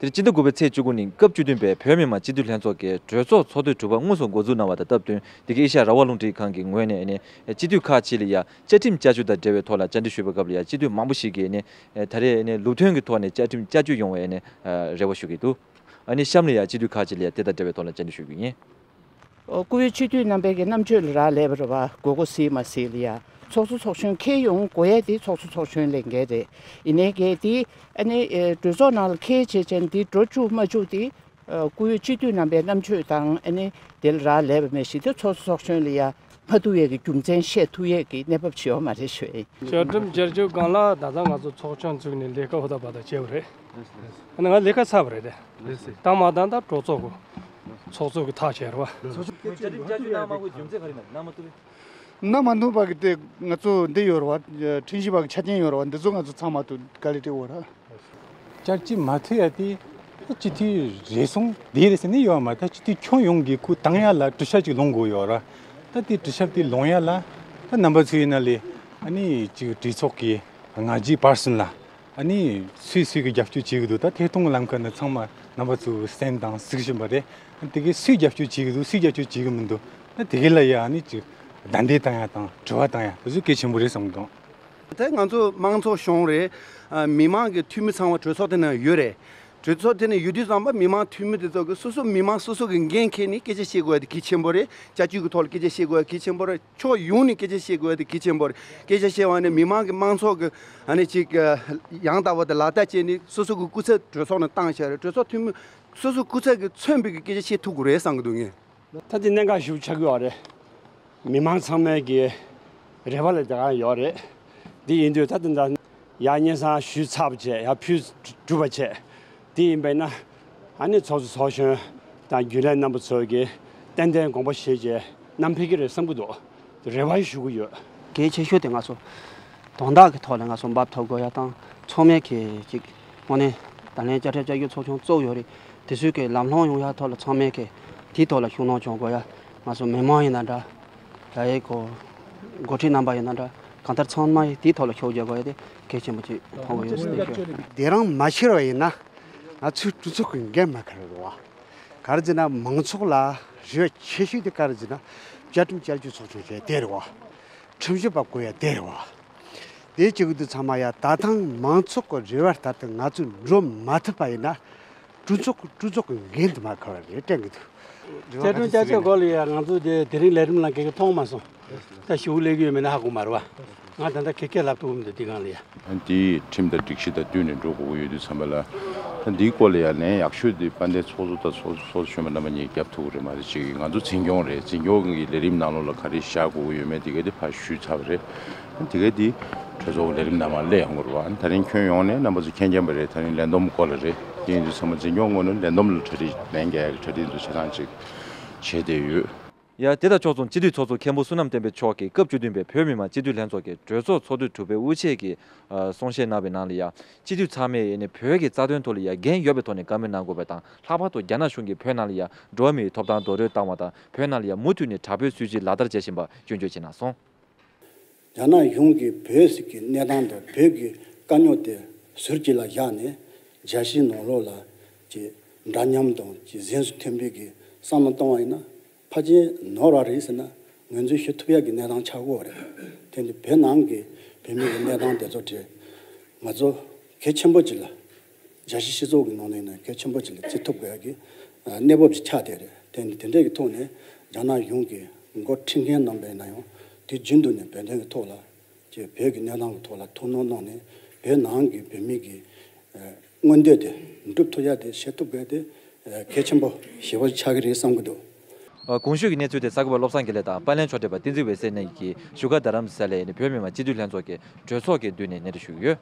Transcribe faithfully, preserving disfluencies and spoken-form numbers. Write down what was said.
སྤྱི་ཟླ་དགུ་པའི་ཚེས་བཅུ་དགུ་ཉིན་སྐབས་བཅུ་བདུན་པའི་བོད་མི་མང་སྤྱི་འཐུས་ལྷན་ཚོགས་ཀྱི་གྲོས་ཚོགས་ཚོགས་དུས་དྲུག་པ་དངོས་སུ་འགོ་འཛུགས་གནང་བ་དང་སྟབས་བསྟུན། འདི་གའི་ཨེ་ཤ་ཡ་རང་དབང་རླུང་འཕྲིན་ཁང་གི་ངོས་ནས་ཨ་ནི་སྤྱི་འཐུས་ཁག་ཅིག་ལ་ཡ་བཅའ་ཁྲིམས་བསྐྱར་བཅོས་དང་འབྲེལ་བའི་ཐོག་ལ་བཅར་འདྲི་ཞུས་པའི་སྐབས་ལ་ཡ་སྤྱི་འཐུས་མང་པོ་ཞིག་གིས་ཨ་ནི་ད་རེས་ཨ་ནི་ལུགས་མཐུན་གྱི་ཐོག་ནས་བཅའ་ཁྲིམས་བསྐྱར་བཅོས་ཡོང་བའི་ཨ་ནི་རེ་བ་ཞུ་གི་འདུག་ཨ་ནི་གཤམ་ལ་ཡ་སྤྱི་འཐུས་ཁག་ཅིག་ལ་ཡ་དེ་དང་འབྲེལ་བའི་ཐོག་ལ་བཅར་འདྲི་ཞུ་གི་ཡིན། ཨོ། བཀུར་འོས་སྤྱི་འཐུས་རྣམ་པས་ཀྱི་རྣམ་དཔྱོད་ལ་རག་ལས་པ་རེད་བ། དགོས་མཁོ་གཟིགས་མ་གཟིགས་ལ་ཡ། ཚོགས་གཙོ་ཚོགས་གཞོན་འཁེལ་ཡོང་དགོས་ཡ་དེ་ཚོགས་གཙོ་ཚོགས་གཞོན་ལས་འགལ་རེད། ཡིན་ནའི་གལ་ཏེ་ཨ་ནི་ཨེ་གྲོས་ཚོགས་ནང་ལ་འཁེལ་བྱས་ཅན་དེ་འགྲོ་བཅུག་མ་བཅུག་དེ་ཨ་བཀུར་འོས་སྤྱི་འཐུས་རྣམ་པའི་རྣམ་དཔྱོད་དང་ཨ་ནི་དེ་ལ་རག་ལས་པ་མེད་ཞིག་དེ་ཚོགས་གཙོ་ཚོགས་གཞོན་ལ་ཡ་མ་ཐུག་ཡས་ཀྱི་རྒྱུ་མཚན་བཤད་ཐུབ་ཡས་ཀྱི་གནས་བབ་ཅིག་ཡོད་མ་རེད་ཞུ་ཡིན། བཅའ་ཁྲིམས་བསྐྱར་བཅོས་སྒང་ལ་ད་ལྟ་ང་ཚོ་ཚོགས་ཆུང་བཙུགས་ནས་ལས་ཀ་ཧུར་ཐག་འབད་ཐག་བྱས་པ་རེད། ཨ་ནི་ང་ལས་ཀ་ཚར་བ་རེད་དེ། ལགས་སེ། ད་མ་ད་ད་གྲོས་ཚོགས་ཀྱི་ཚོགས་གཙོ་གི་ཐག་བཅད་རེད་བ། ལགས་སེ། བཅའ་ཁྲིམས་བསྐྱར་བཅོས་གནང་མ་དགོས་རྒྱུ་མཚན་ག་རེ་ན་གནང་མ་ཐུབ་པས། གནང་མ་ཐུབ་པ་གི་དེ་ང་ཚོ་འདི་ཡོད་རེད་བ། ཁྲིམས་ཞིབ་པ་གི་ཆ་རྐྱེན་ཡོད་རེད་བ། འདི་ཚོ་ང་ཚོ་ཚང་མ་ཐུག་དཀའ་ལས་སྤྲད་དགོས་རེད། བསྐྱར་བཅོས་མ་ཐུབ་ཡ་དེ་སྤྱི་འཐུས་རེ་ཟུང་དེ་རེད་ཟེར་ནི་ཡོད་མ་རེད། ད་སྤྱི་འཐུས་ཁྱོན་ཡོངས་ཀྱི་ཁུ་བཏང་ཡ་ལ་གྲུ་ཤག་ཅིག་ལོངས་དགོས་ཡོད་རེད། ད་དེ་གྲུ་ཤག་དེ་ལོངས་ཡ་ལ་ད་རྣམ་པ་ཚོ་ཡིན་ན་ལས་ཨ་ནི་ཅིག་གྲོས་ཚོགས་ཀྱི་ང་རྒྱལ་པར་སོན་ལ། ཨ་ནི་སུས་སུས་ཀྱི་རྒྱབ་སྐྱོར་བྱེད་ཀྱི་འདུག་ད་ཐད་གཏོང་གི་ལམ་ཁ་ནས་ཚང་མ་རྣམ་པ་ཚོས་གསན་དང་གཟིགས་བཞིན་པ་རེད། ཨ་ནི་དེ་གའི་སུས་རྒྱབ་སྐྱོར་བྱེད་ཀྱི་འདུག་སུས་རྒྱབ་སྐྱོར་བྱེད་ཀྱི་མི་འདུག་ད་དེ་གའི་ལ་ཡ་ཨ་ནི་ཅིག་བརྡ་འདེད་བཏང་ཡ་དང་དྲི་བ་བཏང་ཡ་དེ་ཚོ་གལ་ཆེན་པོ་རེད་བསམ་གྱི་འདུག་ད་ང་ཚོ་དམངས་གཙོ་གཞུང་རེད། ཨ་མི་མང་གི་འཐུས་མི་ཚང་མ་གྲོས་ཚོགས་དེ་ནང་ཡོད་རེད། གྲོས་ཚོགས་དེ་ནང་ཡོད་དུས་ཙམ་པ་མི་མང་འཐུས་མི་དེ་ཚོ་གི་སོ་སོ་མི་མང་སོ་སོ་གི་འགན་འཁྱེར་ནས་སྐད་ཆ་བཤད་དགོས་ཡ་དེ་གལ་ཆེན་པོ་རེད། བཅའ་བཅོས་ཀྱི་ཐོག་ལ་སྐད་ཆ་བཤད་དགོས་ཡ་གལ་ཆེན་པོ་རེད། ཕྱོགས་ཡོངས་ནས་སྐད་ཆ་བཤད་དགོས་ཡ་དེ་གལ་ཆེན་པོ་རེད། སྐད་ཆ་བཤད་པ་ནི་མི་མང་གི་དམངས་གཙོ་གི་ཨ་ནི་ཅིག་ཡང་དག་པ་དེ་ལག་བསྟར་བྱས་ནས་སོ་སོ་གི་སྐུ་ཚབ་གྲོས་ཚོགས་ནང་བཏང་བཞག་རེད། གྲོས་ཚོགས་འཐུས་མི་སོ་སོ་སྐུ་ཚབ་ཀྱིས་མཚོན་པའི་གི་སྐད་ཆ་བཤད་ཐུབ་དགོས་རེད་བསམ་གི་འདུག་ངས། ད་དེ་གནད་འགག་ཞིག་ཆགས་ཀྱི་ཡོད་རེད། མི་མང་ཚང་མའི་གི་རེ་བ་ལ་དེ་ག་ཡོད་རེད། འདི་ཡིན་དུས་ད་དེ་འདྲ་ཡ་སྙན་སེང་ཞུས་ཚར་བ་བྱས། ཡ་ཕུལ་གྲུབ་པ་བྱས། དེ་ཡིན་པས་ན་ཨ་ནི་ཚོགས་གཙོ་ཚོགས་གཞོན་དང་རྒྱུན་ལས་རྣམ་པ་ཚོ་གིས་ཏན་ཏན་དགོངས་པ་བཞེས་བྱས་བསྣམས་ཕེབས་ཀྱི་རེད་བསམ་གྱི་འདུག་རེ་བ་ཞུ་གི་ཡོད། གལ་ཆེ་ཤོས་དེ་ང་ཚོ་དོན་དག་གི་ཐོག་ལ་ང་ཚོ་འབབ་ཐོབ་དགོས་ཡ་དང་། ཚང་མས་གི་ཅིག་དངོས་གནས་ད་ལན་བཅའ་ཁྲིམས་བསྐྱར་བཅོས་ཚོགས་ཆུང་བཙུགས་ཡོད་རེད། དེ་ཚོའི་གི་ལམ་ལྷོང་ཡོང་ཡ་ཐོག་ལ་ཚང་མས་གི་དེའི་ཐོག་ལ་ཤུགས་སྣོན་བྱུང་དགོས་ཡ། ང་ཚོ་མི་མང་ཡིན་ན་འདྲ། ད་ཡའི་གོ་འགོ་ཁྲིད་རྣམ་པ་ཡིན་ན་འདྲ། གང་ལྟར་ཚང་མས་དེའི་ཐོག་ལ་ཤུགས་རྒྱག་དགོས་ཡ་དེ་གལ་ཆེན་པོ་ཅིག་མཐོང་གི་ཡོད་ཟེར་ཞུ། དེ་རང་མ་ཤེས་པ་ཡིན་ན་ང་ཚོའི་གྲོས་ཚོགས་ཀྱི་འགན་མ་ཁུར་རེད་བ། ག་རེ་ཟེར་ན་མང་ཚོགས་ལ་རེ་བ་ཆེ་ཤོས་དེ་ག་རེ་ཟེར་ན་བཅའ་ཁྲིམས་བསྐྱར་བཅོས་ཚོགས་ཆུང་བྱས་དེ་རེད་བ། ཁྲིམས་ཞིབ་པ་བསྐོ་ཡ་དེ་རེད་བ། དེ་བྱེད་ཀྱི་འདུག་ཚང་མ་ཡ། ད་ཐེངས་མང་ཚོགས་ཀྱི་རེ་བ་ལྟར་དུ་ང་ཚོས་འགྲོ་མ་ཐུབ་པ་ཡིན་ན་གྲོས་ཚོགས་ཀྱི་གྲོས་ཚོགས་ཀྱི་འགན་དུ་མ་འཁུར་བ་རེད་དྲན་གྱི་འདུག་བཅའ་ཁྲིམས་བསྐྱར་བཅོས་སྐོར་ལ་ཡ་ང་ཚོ་དེ་དེ་རིང་ལས་རིམ་ལ་ག་གེ་མཐོང་མ་སོང་། ད་ཞུ་ལས་ཀྱི་ཡོད་མེད་ན་ཧ་གོ་མ་རེད་བ། ང་ད་ལྟ་ཁེ་ཁེ་ལབ་ཐུབ་མི་འདུག་དེ་སྒང་ལ་ཡ། འདི་ཁྲིམས་དང་སྒྲིག་གཞི་དང་བསྟུན་ནས་འགྲོ་དགོས་ཀྱི་ཡོད་དུས་ཙམ་པ་ལ། ད་འདིའི་སྐོར་ལ་ཡ་ལན་ཡག་ཤོས་འདི་དཔལ་ལྡན་ཚོགས་གཙོ་དང་ཚོགས་ཚོགས་གཙོ་གཞོན་པ་རྣམ་པ་གཉིས་རྒྱབ་ཐུབ་ཀྱི་རེད་མ་རེད། ཅིག་ང་ཚོ་འཛིན་སྐྱོང་རེད། འཛིན་སྐྱོང་གི་ལས་རིམ་ནང་ལོགས་ལ་ག་རེ་བཞག་དགོས་ཀྱི་ཡོད་མེད་དེ་ག་དེ་ཕར་ཞུས་ཚར་བ་རེད། དེ་ག་དེ་གྲོས་ཚོགས་ཀྱི་ལས་རིམ་ནང་མར་སླེབས་ཡོང་གི་རེད་བ། ད་རིང་ཁྱོན་ཡོངས་ནས་རྣམ་པ་ཚོ་མཁྱེན་མཁྱེན་པ་རེད། ད་རིང་ལས་བསྡོམས་སྐོར་ལ་རེད། དེ་ཡིན་དུས་ཚང་མ་འཛིན་སྐྱོང་ངོས་ནས་ལས་བསྡོམས་ལ་གྲ་སྒྲིག་ལན་རྒྱག་ཡག་གི་གྲ་སྒྲིག་འདུག་ཆ་ཚང་ཅིག་བྱས་བསྡད་ཡོད། ཡ། དེ་དང་ཕྱོགས་མཚུངས་སྤྱི་འཐུས་ཚོགས་གཙོ་མཁན་པོ་བསོད་ནམས་བསྟན་འཕེལ་མཆོག་གིས་སྐབས་བཅུ་བདུན་པའི་བོད་མི་མང་སྤྱི་འཐུས་ལྷན་ཚོགས་ཀྱི་གྲོས་ཚོགས་ཚོགས་དུས་དྲུག་པའི་དབུ་འབྱེད་ཀྱི་ཨ་གསུང་བཤད་གནང་བའི་ནང་ལ་ཡ། སྤྱི་འཐུས་ཚང་མས་ཨ་ནི་བོད་ཀྱི་རྩ་དོན་ཐོག་ལ་ཡ་འགན་ཡོད་པའི་ཐོག་ནས་བཀའ་མོལ་གནང་དགོས་པ་དང་། ལྷག་པར་དུ་རྒྱ་ནག་གཞུང་གིས་བོད་ནང་ལ་ཡ་འགྲོ་བ་མིའི་ཐོབ་ཐང་རྡོག་རོལ་བཏང་བ་དང་། བོད་ནང་ལ་ཡ་མུ་མཐུད་ནས་དྲག་པོའི་སྲིད་བྱུས་ལག་བསྟར་བྱེད་བཞིན་པ་སྐྱོན་བརྗོད་བྱས་གནང་སོང་། རྒྱ་ནག་གཞུང་གིས་བོད་ཟེར་གྱི་གནས་སྟངས་དང་བོད་ཀྱི་དཀའ་རྙོག་དེ་ཟུར་གཅིག་ལ་བཞག་ནས། རྒྱལ་སྤྱིའི་ནང་ལོགས་ལ་ཀྱི་འདྲ་མཉམ་དང་ཀྱི་གཟེངས་སུ་ཐོན་པའི་གི་བསམ་བློ་བཏང་བ་ཡིན་ན། ཕལ་ཆེར་ནོར་བ་རེད་ཟེར་ན་ངོས་འཛིན་ཞུ་ཐུབ་ཡག་གི་གནས་སྟངས་ཆགས་ཀྱི་ཡོད་རེད། དེ་འདི་བོད་ནང་གི་བོད་མི་གི་གནས་སྟངས་དེ་ཚོ་དེ་ང་ཚོ་གལ་ཆེན་པོ་ཅིག་ལ། རྒྱལ་སྤྱིའི་སྤྱི་ཚོགས་ཀྱི་ནང་ནས་ཡིན་ན་གལ་ཆེན་པོ་ཅིག་ལ་བརྩི་ཐུབ་དགོས་ཡག་གི་གནས་བབ་ཅིག་ཆགས་བསྡད་རེད། དེ་འདི་དེ་འདྲའི་གི་ཐོག་ནས་རྒྱ་ནག་གཞུང་གི་འགོ་ཁྲིད་མཁན་རྣམ་པས་ན་ཡང་དུས་རྒྱུན་དུ་ནས་བོད་དོན་གྱི་ཐོག་ལ་ཀྱི་བོད་ཀྱི་གནས་སྟངས་ཀྱི་ཐོག་ལ་ཐུགས་སྣང་གནང་ནས། བོད་ནང་གི་བོད་མི་གི་ཨ་མངོན་འདོད་དེ་འགྲུབ་ཐུབ་ཡ་དེ་བྱེད་ཐུབ་དགོས་དེ་ཨ་གལ་ཆེན་པོ་ཞེ་པོ་ཆགས་ཀྱི་རེད་བསམ་གྱི་འདུག། ཨ་གོང་ཞུས་ཀྱི་གནས་ཚུལ་དེ་གསར་འགོད་པ་བློ་བཟང་དགེ་ལེགས་དང་པར་ལེན་ཕྱོགས་སྒྲིག་པ་བསྟན་འཛིན་འོད་ཟེར་གཉིས་ཀྱིས་བཞུགས་སྒར་རྡ་རམ་ས་ལའི་བོད་མི་མང་སྤྱི་འཐུས་ལྷན་ཚོགས་ཀྱི་གྲོས་ཚོགས་ཀྱི་མདུན་ནས་སྙན་སྒྲོན་ཞུས་ཡོད།